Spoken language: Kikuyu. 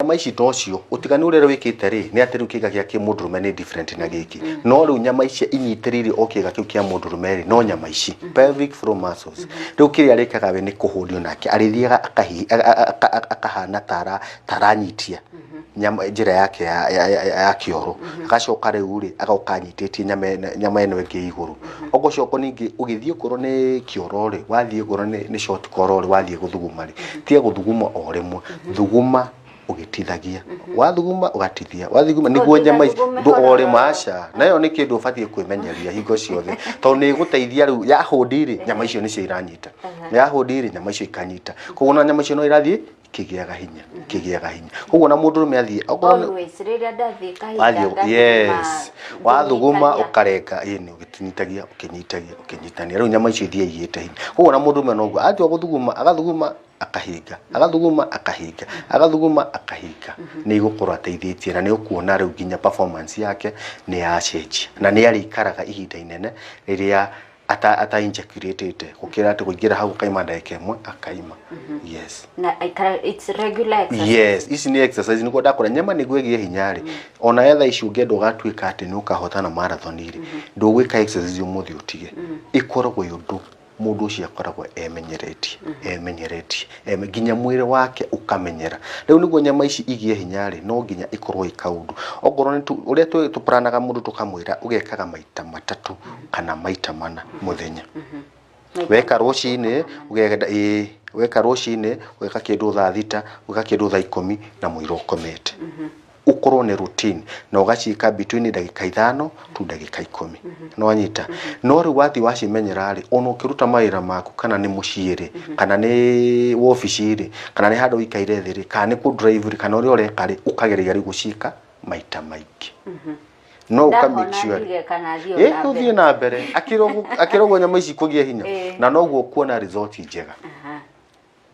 Nyama ici tocio ũtiganu ũrĩa wĩkĩte rĩ, nĩ atĩ rĩu kĩga gĩa kĩmũndũrũme nĩ different na gĩkĩ, no rĩu nyama ici inyitĩrĩire o kĩga kĩu kĩa mũndũrũme rĩ, no nyama ici, pelvic floor muscles. Rĩu kĩrĩa arĩkaga we nĩ kũhũnio, nake arĩthiaga akahana taranyitia nyama njĩra yake ya kĩoro, agacoka rĩu rĩ, agoka anyitĩtie nyama ĩno ĩngĩ igũrũ. Ũgũcoka ningĩ ũgĩthiĩ okorwo nĩ kĩoro rĩ, wathiĩ okorwo nĩ short call rĩ, wathiĩ gũthuguma rĩ, tiga gũthuguma o rĩmwe, thuguma ũgĩtithagia, wathuguma ũgatithia, wathuguma nĩguo nyama ici Ndũgathugume ndũ o rĩmwe. hororo. Aca, nayo nĩ kĩndũ ũbatiĩ kwĩmenyeria hingo ciothe, tondũ nĩ ĩgũteithia. Rĩu yahũndi rĩ, nyama icio nĩcio iranyita, yahũndi rĩ, nyama icio ikanyita, koguo na nyama icio no irathiĩ ikĩgĩaga hinya, ikĩgĩaga hinya. Koguo na mũndũrũme athiĩ okorwo Always rĩrĩa ndathiĩ kahinda wathiĩ ngathuguma. Yes, wathuguma. Ngĩnyitagia. Ũkarenga, ĩni, ũgĩtinyitagia, ũkĩnyitagia, ũkĩnyitania, rĩu nyama icio ithiĩ igĩte hinya. Koguo na mũndũrũme noguo atua gũthuguma, agathuguma akahinga, agathuguma akahinga, agathuguma akahinga, nĩ igũkorwo ateithĩtie, na nĩ ũkuona rĩu nginya performance yake nĩ yacenjia, na nĩ arĩikaraga ihinda inene rĩrĩa ata ejaculatĩte, gũkĩra atĩ kũingĩra hau akaima ndagĩka ĩmwe akaima. Yes. Na aikara, it's regular exercise. Yes, ici nĩ exercise nĩguo ndakora nyama nĩguo ĩgĩe hinya rĩ. Ona etha ici ũngĩenda ũgatuĩka atĩ nĩ ũkahotana marathon rĩ, ndũgwĩka exercise ũmũthĩ ũtige, ĩkoragwo ĩ ũndũ mũndũ ũcio akoragwo emenyeretie, emenyeretie nginya mwĩrĩ wake ũkamenyera. Rĩu nĩguo nyama ici igĩe hinya rĩ, no nginya ĩkorwo ĩ kaũndũ okorwo nĩ ũrĩa tũpranaga mũndũ, tũkamwĩra ũgekaga maita 3 kana maita 4 mũthenya. Weka rũcinĩ, ũgenda, ĩĩ, weka rũcinĩ, ũgeka kĩndũ thaa 6, ũgeka kĩndũ thaa 10, na mũira ũkomete, ũkorwo nĩ routine, na ũgaciĩka between ndagĩka 5 tu ndagĩka 10. No wanyita, no rĩu wathiĩ wacimenyera rĩ, ona ũkĩruta mawĩra maku, kana nĩ mũciĩ rĩ, kana nĩ wobici rĩ, kana nĩ handũ ũikaire thĩ rĩ, kana nĩ kũ drive rĩ, kana ũrĩa ũreka rĩ, ũkageria rĩu gũciĩka maita maingĩ, no ũka Ndahona make sure ndige kana thiĩ o na ũthiĩ mbere? Na mbere akĩrogwo nyama ici kũgĩa hinya, na noguo kuona result njega.